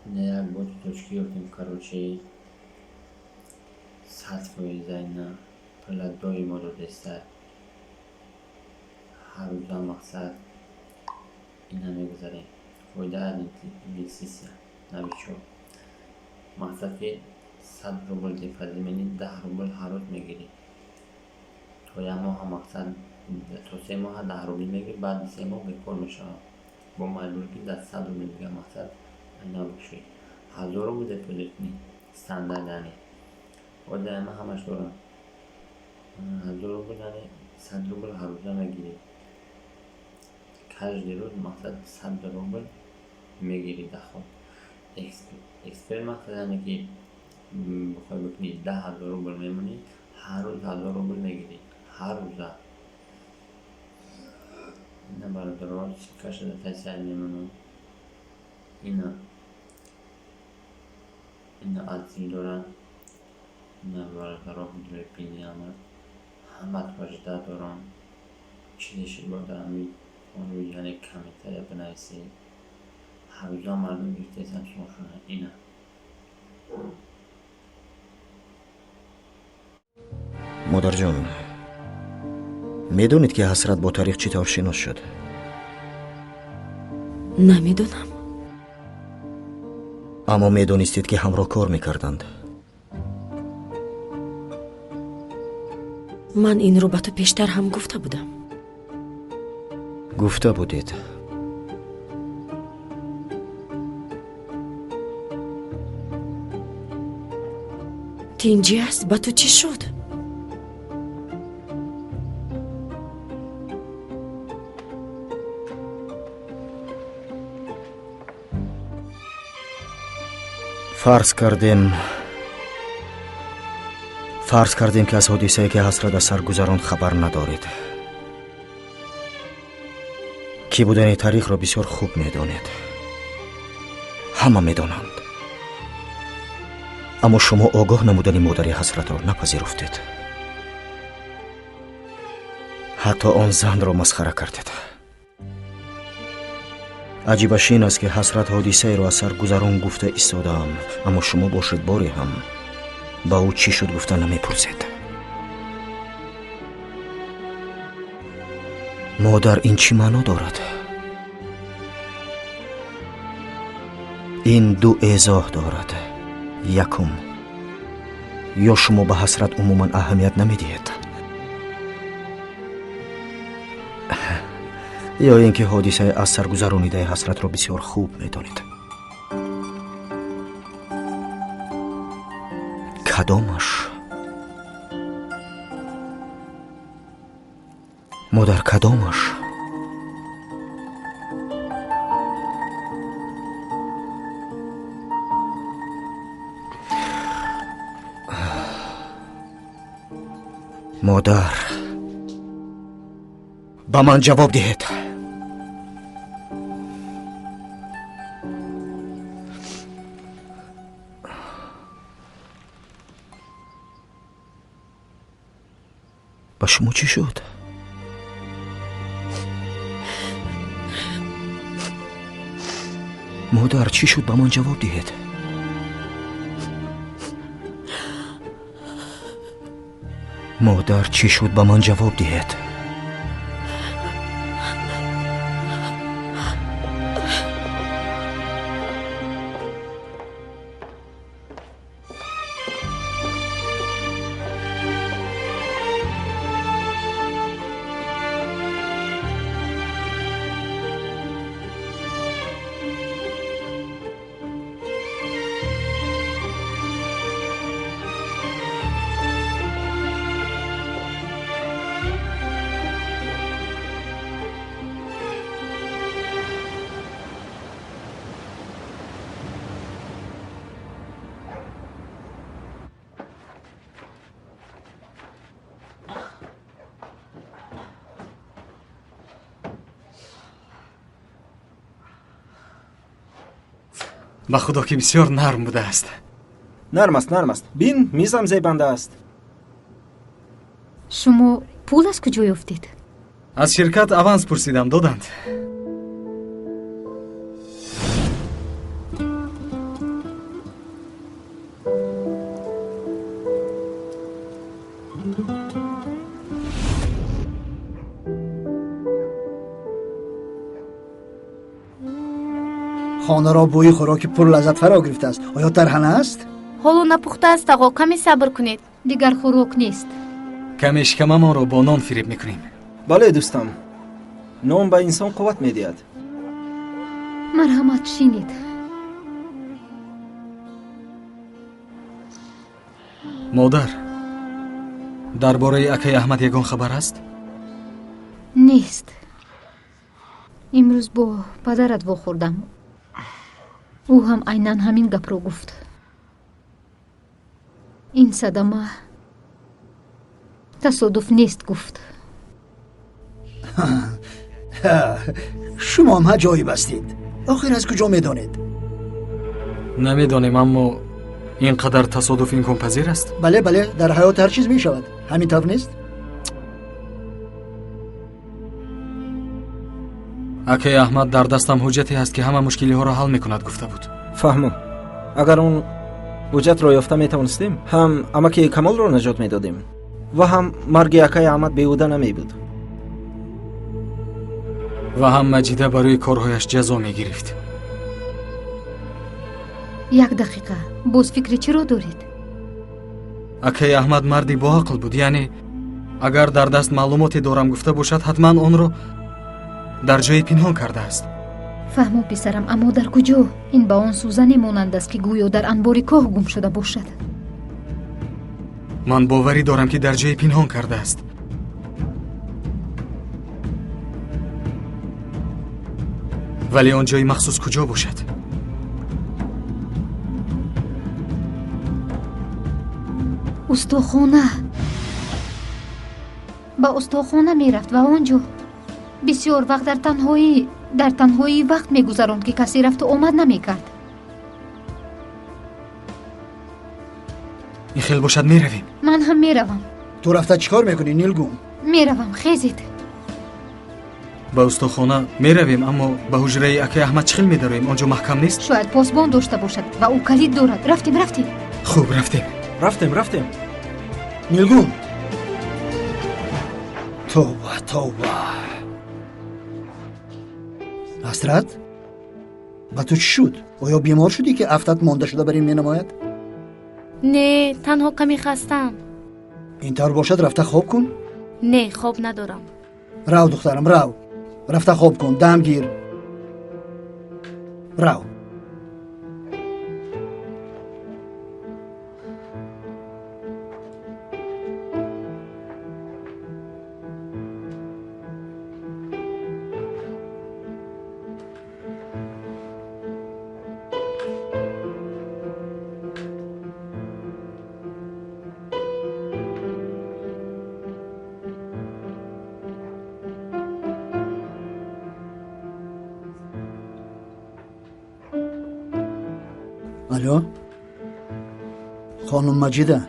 Ина як боти точки ёфтем, короче, 100% ина пула доимо додеста. Ҳар рӯза мақсад ина мегузарем. Фоида аз инвеститсия, новичок. Мақсад ки 100 рубл депозит менӣ, 10 рубл ҳар рӯз мегирӣ. То як моҳа мақсад, то 3 моҳа 10 рубл мегирӣ, баъди 3 моҳ бекор мешавад. Бо маҷбур ки дар 100 рубл дига мақсад айна бошӣ. 1000 рубл депозит кунӣ, стандарт яъне. Ҳозир ман ҳамаш дорам. 1000 рубл яъне 100 рубл ҳар рӯза мегирӣ. Каждый рӯз мақсад 100 рубл мегирӣ доход. Эксперт мақсад яъне ки бихоҳӣ бикунӣ 10 000 рубл мемонӣ, ҳар рӯз 1000 рубл мегирӣ. Ҳар рӯза. Ина бародаро, ссылкаша дар таи сайт мемонам. Ина отзыв дорад. Ина бародаро бинӣ ҳама. Ҳаматро ждать дорам. Чизе шуд бояд дар ҳамин яъне комментария бинависед. Ҳар рӯза мардум гирифтаистанд сумошона. Ина. Модарҷон, медонед, ки Ҳасрат бо таърих чӣ тавр шинос шуд? Намедонам. Аммо медонистед, ки ҳамроҳ кор мекарданд. Ман инро ба ту пештар ҳам гуфта будам. Гуфта будед. Тинҷӣ аст? Ба ту чӣ шуд? Фарз кардем, ки аз ҳодисае, ки Ҳасрат аз сар гузаронд, хабар надоред. Кӣ будани таърихро бисёр хуб медонед, ҳама медонанд, аммо шумо огоҳ намудани модари Ҳасратро напазируфтед, ҳатто он занро масхара кардед. Аҷибаш ин аст, ки Ҳасрат ҳодисаеро аз сар гузарон гуфта истодаам, аммо шумо бошед, боре ҳам ба ӯ чӣ шуд гуфта намепурсед. Модар, ин чӣ маъно дорад? Ин ду эзоҳ дорад. Якум, ё шумо ба Ҳасрат умуман аҳамият намедиҳед, ё ин ки ҳодисаи аз саргузаронидаи Ҳасратро бисёр хуб медонед. Кадомаш, модар, кадомаш? Модар, ба ман ҷавоб диҳед. Ба шумо чӣ шуд? Модар, чӣ шуд? Ба ман ҷавоб диҳед. Модар, чӣ шуд? Ба ман ҷавоб диҳед. Ба худо, ки бисёр нарм будааст. Нарм аст, нарм аст. Бин, мизам зебанда аст. Шумо пул аз куҷо ёфтед? Аз ширкат аванс пурсидам, доданд. Хонаро бӯи хӯроки пурлаззат фаро гирифтааст. Оё тарҳана аст? Ҳоло напухта аст, ағо, каме сабр кунед. Дигар хӯрок нест. Каме шикамамонро бо нон фиреб мекунем. Бале, дӯстам, нон ба инсон қувват медиҳад. Марҳамат, шинед. Модар, дар бораи акаи Аҳмад ягон хабар аст? Нест. Имрӯз бо падарат вохӯрдам. Ӯ ҳам айнан ҳамин гапро гуфт. Ин садама тасодуф нест, гуфт. Шумоам аҷоиб ҳастед. Охир аз куҷо медонед? Намедонем, аммо ин қадар тасодуф имконпазир аст? Бале, бале, дар ҳаёт ҳар чиз мешавад. Ҳамин тавр нест? Акаи Аҳмад дар дастам ҳуҷҷате ҳаст, ки ҳама мушкилиҳоро ҳал мекунад, гуфта буд. Фаҳмам. Агар он ҳуҷҷатро ёфта метавонистем, ҳам амаки Камолро наҷот медодем ва ҳам марги акаи Аҳмад беҳуда намебуд. Ва ҳам Маҷида барои корҳояш ҷазо мегирифт. Як дақиқа, боз фикри чиро доред? Акаи Аҳмад марди боақл буд, яъне агар дар даст маълумоте дорам гуфта бошад, ҳатман онро дар ҷое пинҳон кардааст. Фаҳмо, писарам, аммо дар куҷо? Ин ба он сӯзане монанд аст, ки гӯё дар анбори коҳ гум шуда бошад. Ман боварӣ дорам, ки дар ҷое пинҳон кардааст. Вале он ҷои махсус куҷо бошад? Устохона. Ба устохона мерафт ва он ҷо бисёр вақт дар танҳоӣ вақт мегузаронд, ки касе рафту омад намекард. Ин хел бошад, меравем. Ман ҳам меравам. Ту рафта чӣ кор мекунӣ, Нилгум? Меравам, хезед. Ба устохона меравем, аммо ба ҳуҷраи акаи Аҳмад чӣ хел медароем? Он ҷо маҳкам нест? Шояд посбон дошта бошад ва ӯ калид дорад. Рафтем, рафтем. Хуб, рафтем. Рафтем, рафтем. Нилгум! Тавба, тавба. Ҳасрат, ба ту чӣ шуд? Оё бемор шудӣ, ки афтат монда шуда бар ин менамояд? Не, танҳо каме хастам. Ин тавр бошад, рафта хоб кун. Не, хоб надорам. Рав, духтарам, рав. Рафта хоб кун, дам гир. Рав. Алло, хонум Маҷида,